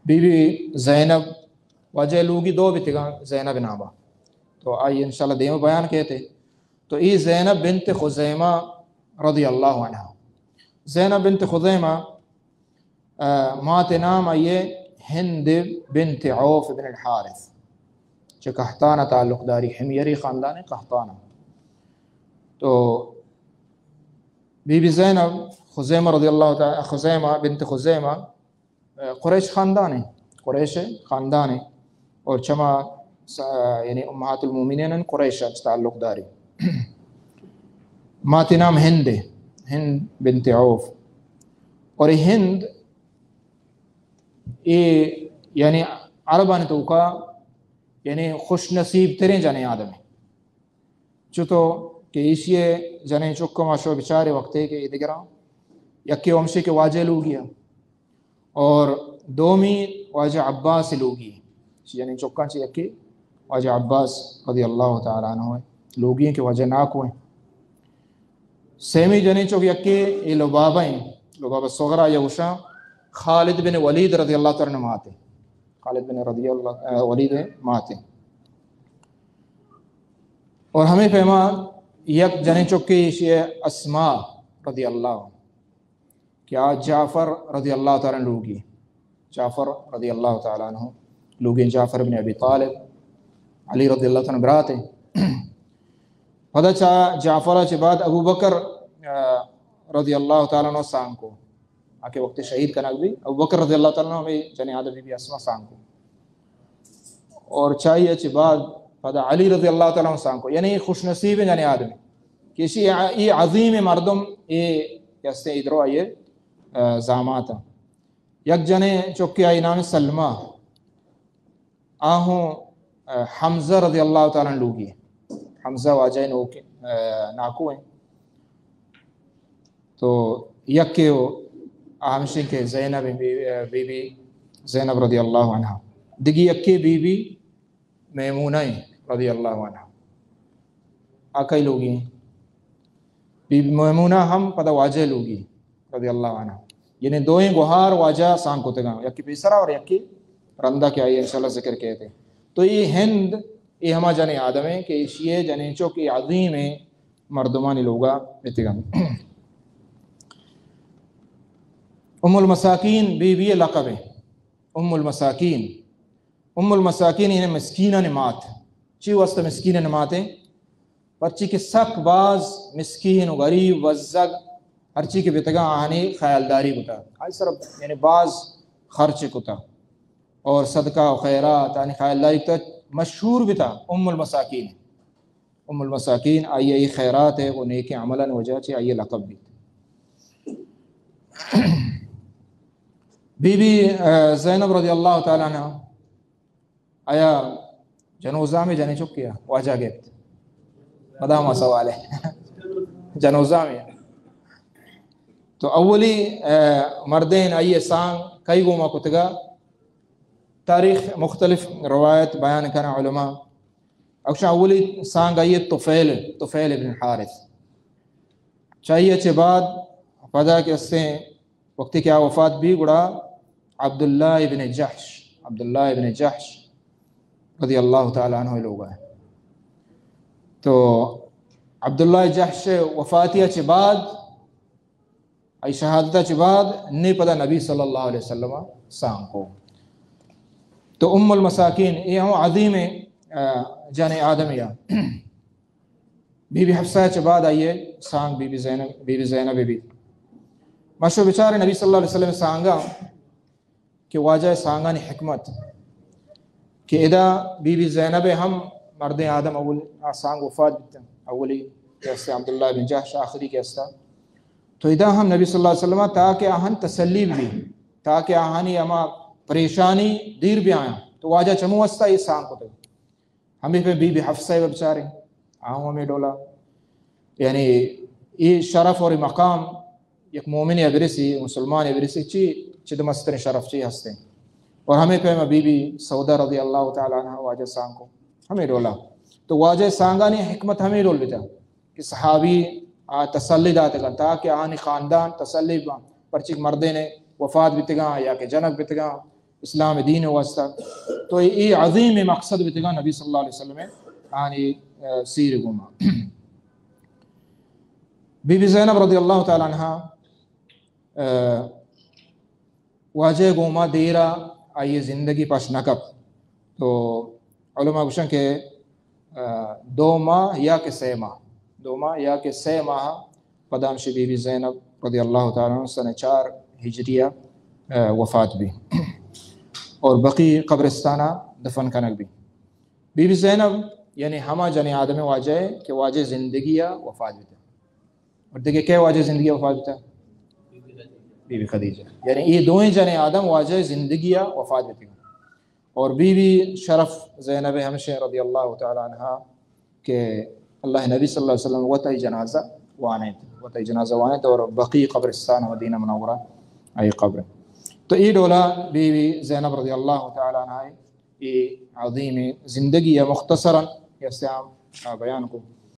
Be be زینب، واجہ لوگی دو بیتگاں زینب ناما، تو آئی انشاءاللہ دیما بیان کیتے۔ تو ای زینب بنت خزیمہ رضی اللہ عنہا۔ زینب بنت خزیمہ، آ، مات نام آئیے ہند بنت عوف بن الحارث، چہ قحطانہ تعلق داری، حمیری خاندان قحطانہ۔ تو بی بی زینب خزیمہ رضی اللہ تعالی، خزیمہ بنت خزیمہ، آ، قریش خاندان ہے، قریش خاندان ہے، اور چما س-، یعنی امہات المومنین قریش تعلق داری۔ ماتی نام ہند ہے، ہند بنت عوف۔ اور یہ ہند، یہ یعنی عربانی توکا یعنی خوش نصیب ترین جنین آدم ہے۔ چو تو کہ ایشی جنین چک ما شو بچارے وقتے کہ یہ دگراں، یکی ومشی کے واجہ لوگی ہے، اور دومی واجہ عباس لوگی۔ چی جنین چکاں چی یکی واجہ عباس رضی اللہ تعالی عنہ ہے، لوگی ہیں کہ واجہ ناکو ہیں۔ سیمی جنین چک یکی اے لبابہ ہیں، لبابہ صغرا یا گوشاں خالد بن ولید رضی اللہ تعالی عنہ ماتے۔ خالد بن رضی اللہ، آ، ولید ماتے۔ اور ہمیں پیما یک جنین چکے ایشی اسماء رضی اللہ عنہ، کہ آ جعفر رضی اللہ تعالی عنہ لوگی، جعفر رضی اللہ تعالی عنہ لوگی، جعفر بن ابی طالب، علی رضی اللہ تعالی عنہ برات ہیں۔ پدا چا جعفر چہ بعد ابو بکر، آ، رضی اللہ تعالی عنہ سانگ کو، آ کہ وقت شہید کنگ بی، ابو بکر رضی اللہ تعالی عنہ ہمیں جنین آدم بی بی اسماء سانگ کو۔ اور چاہیے چہ بعد پدا علی رضی اللہ تعالی عنہ سانگ کو، یعنی خوش نصیب جنین آدم کہ ایشی ای عظیم مردم اے کہ ہستے ادرو آئیے، آ، زامات۔ یک جنین چکے آئی نام سلمہ، آ ہوں، آ، حمزہ رضی اللہ تعالی عنہ لوگی۔ حمزہ واجہ نوک، آ، ناکو ہیں۔ تو یکے و آ ہمشی کہ زینب بی، بی بی زینب رضی اللہ عنہا۔ دگی یکے بی بی میمونہ رضی اللہ عنہا۔ آ کئی لوگی ہیں؟ بی بی میمونہ ہم پدا واجہ لوگی رضی اللہ عنہا۔ یعنی دوئیں گوہار واجہ سانگ کتگاں، یکی پیسرا اور یکی رندا کہ آئی انشاءاللہ ذکر کیتے۔ تو یہ ہند، یہ ہما جنین آدم ہیں کہ ایشی جنین چک عظیم مردمانی لوگا بیتگاں۔ ام المساکین بی بی لقب ہے۔ ام المساکین، ام المساکین یعنی مسکینانی مات۔ چی واسطہ مسکینانی مات ہیں؟ پرچی کہ سک باز مسکین و غریب و بزگ ہرچی کہ بیتگاں آہانی خیالداری کتا۔ آئی سر یعنی باز خرچ کتا اور صدقہ و خیرات آنی خیالداری کتا، مشہور بیتا ام المساکین۔ ام المساکین آئی ای خیرات ہے و نیک عملان وجہ چی آئی لقب بیت۔ بی بی، آ، زینب رضی اللہ تعالی عنہ آیا جنوزامی جنین چکیا واجہ گپت؟ مدام سوال ہے۔ جنوزامی۔ تو اولی، آ، مردین آئی سانگ کئی گوما کتگا؟ تاریخ مختلف روایت بیان کرنا علماء۔ اکشان اولی سانگ آئی طفیل، طفیل ابن حارث۔ چاہیے چہ بعد پدا کہ استیں وقتی کہ آ وفات بی گڑا عبداللہ ابن جحش، عبداللہ ابن جحش رضی اللہ تعالی عنہ لوگا ہے۔ تو عبداللہ جحش وفاتی چہ بعد، آئی شہادت چہ بعد نے پدا نبی صلی اللہ علیہ وسلم سانگ کو۔ تو ام المساکین، یہ ہم عظیم، آ، جنین آدم یا۔ بی بی حفصہ چہ بعد آئیے سانگ بی بی زینب، بی بی زینب بی۔ مشو بچار نبی صلی اللہ علیہ وسلم سانگا کہ واجہ سانگانی حکمت کہ ادا بی بی زینب ہم مردین آدم اول آ سانگ وفات بیتن، اولی کہ است عبداللہ بن جحش، آخری کہ استا۔ تو ادا ہم نبی صلی اللہ علیہ وسلم تاکہ آہن تسلی بی، تاکہ آہانی ہما پریشانی دیر بیاں، تو واجہ چمو استا یہ سانگ کو۔ ہمیں پہ بی بی حفصہ و بچاریں، آہوں ہمیں ڈولا۔ یعنی یہ شرف اور مقام یک مومن یا برسی، مسلمان یا برسی، چی چد مستر شرف چی ہستے۔ اور ہمیں پہ بی بی سودا رضی اللہ تعالی عنہ واجہ سانگ کو ہمیں ڈولا۔ تو واجہ سانگانی حکمت ہمیں ڈول بیتا کہ صحابی آ تسلی داتگا تاکہ آنی خاندان تسلی بان، پرچک مردین وفات بیتگاں یا کہ جنک بیتگاں، اسلام دین واسطہ۔ تو اے عظیم مقصد بیتگا نبی صلی اللہ علیہ وسلم آنی، آ، سیر گوما۔ بی بی زینب رضی اللہ تعالی عنہا، آ، واجہ گوما دیرا آئی زندگی پش نہ کپ۔ تو علماء گوشن کہ، آ، دو ماہ یا کہ سہ ماہ، دو ماہ یا کہ سہ ماہ پدا ہمشی بی بی زینب رضی اللہ تعالی عنہ سن چار ہجریہ، آ، وفات بی اور بقیع قبرستانا دفن کنگ بی۔ بی بی زینب یعنی ہما جنیں آدم واجہ ہے کہ واجہ زندگی وفات بیتا۔ اور دیکھے کہ واجہ زندگی وفات بیتا؟ بی بی خدیجہ۔ یعنی یہ دوئیں جنیں آدم واجہ زندگی وفات بیتا۔ اور بی بی شرف زینب ہمشہ رضی اللہ تعالی عنہا کہ اللہ نبی صلی اللہ علیہ وسلم وت آئی جنازہ وانیت، وت آئی جنازہ وانیت اور بقیع قبرستان مدینہ منورہ آئی قبر۔ تو اے ڈولا بی بی زینب رضی اللہ تعالی عنہا اے عظیم زندگی یا مختصراً یا سیام بیان کو۔